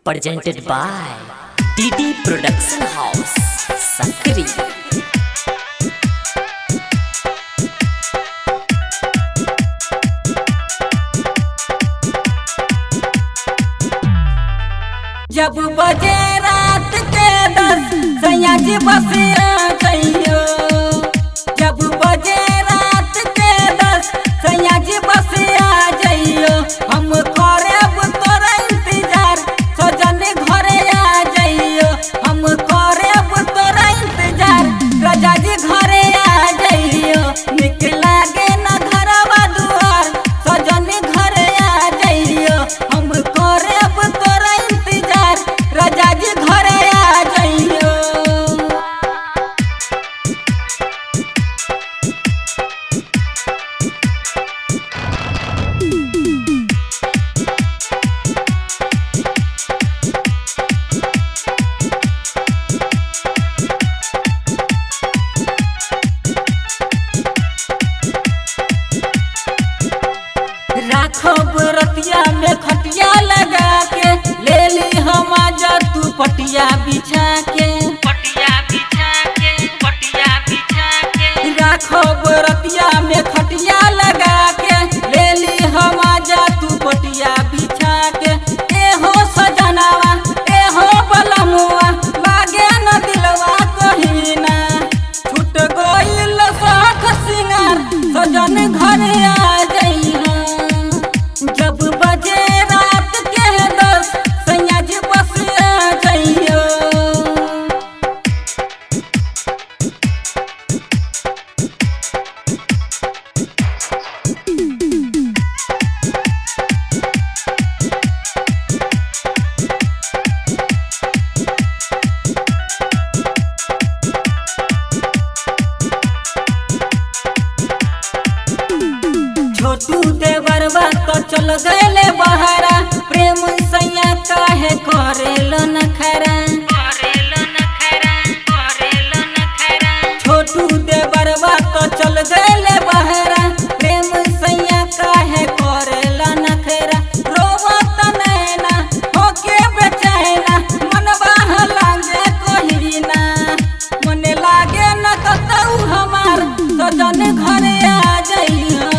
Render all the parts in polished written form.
Presented by DD Production House, Sakri. जब बजे रात के 10 सैया जी बसिया जइयो। जब बजे रात के 10 सैया जी बसिया जइयो। हम करेब तोरा इंतजार सजन घरे आ जइयो। हम करेब तोरा इंतजार राजा जी घरे आ जइयो। निक लागे न घरवा दुआर सजन घरे आ जइयो। हम करेब तोरा इंतजार राजा जी घरे आ जइयो। राखब रतिया में खटिया लगा के ले ली हम आजा तू पटिया बिछा के। पटिया बिछा के पटिया बिछा के राखब रतिया में खटिया लगा के ले ली हम आजा तू पटिया बिछा के। ए हो सजनावा ए हो बलमुआ लागे न दिलवा कहीना। छूट गइल साख सिंगार सजन घरे आ जइहा। जब बजे रात के 10 सैया जी बस आ जइयो। छोटू देवरवा तो चल गए बहरा प्रेम सैया काहे करेलो नखरा। छोटू देवरवा तो चल गए बहरा प्रेम सैया काहे करेलो नखरा। रोवत नैना होके बेचैना मनवा लागे कहीना। मन लागे न कतौ हमार सजन घरे आ जइहा।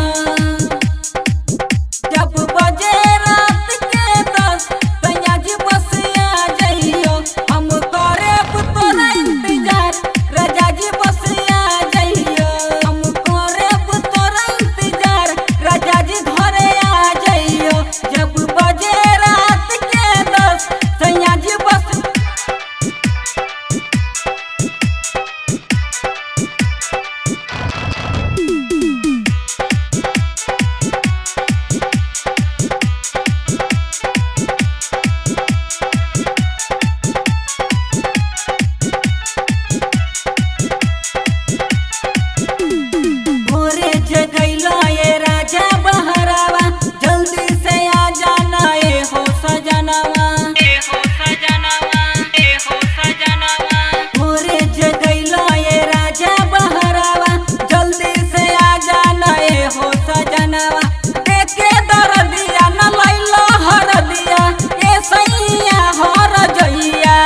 जब बजे रात के 10 सैया जी बस आ जइयो। हम करेब तोरा इंतजार राजा जी बस आ जइयो। हम करेब तोरा इंतजार राजा जी घरे आ जइयो। जब बजे रात के 10 सैया जी बस। जल्दी से आ जाना ए हो सजनावा। भोरे जगैला ए राजा बहरावा जल्दी से आ जाना ए हो सजनावा। देखे दरदिया न लैला हरदिया ए सैया हर जइया।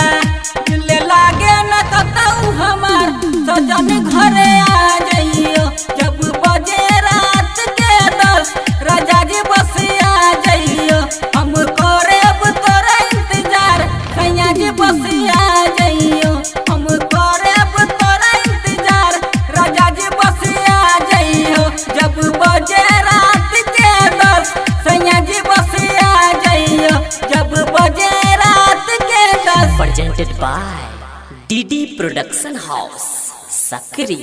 दिल लागे न कतौ हमार सजन घरे आ जइयो। जब बजे रात के 10 राजा जी बस आ जइयो। हम करेब तोरा इंतजार सैया जी बस आ जइयो। हम करेब तोरा इंतजार राजा जी बस आ जइयो। जब बजे रात के 10 सैया जी बस आ जइयो। जब बजे रात के 10। Presented by DD Production House, Sakri.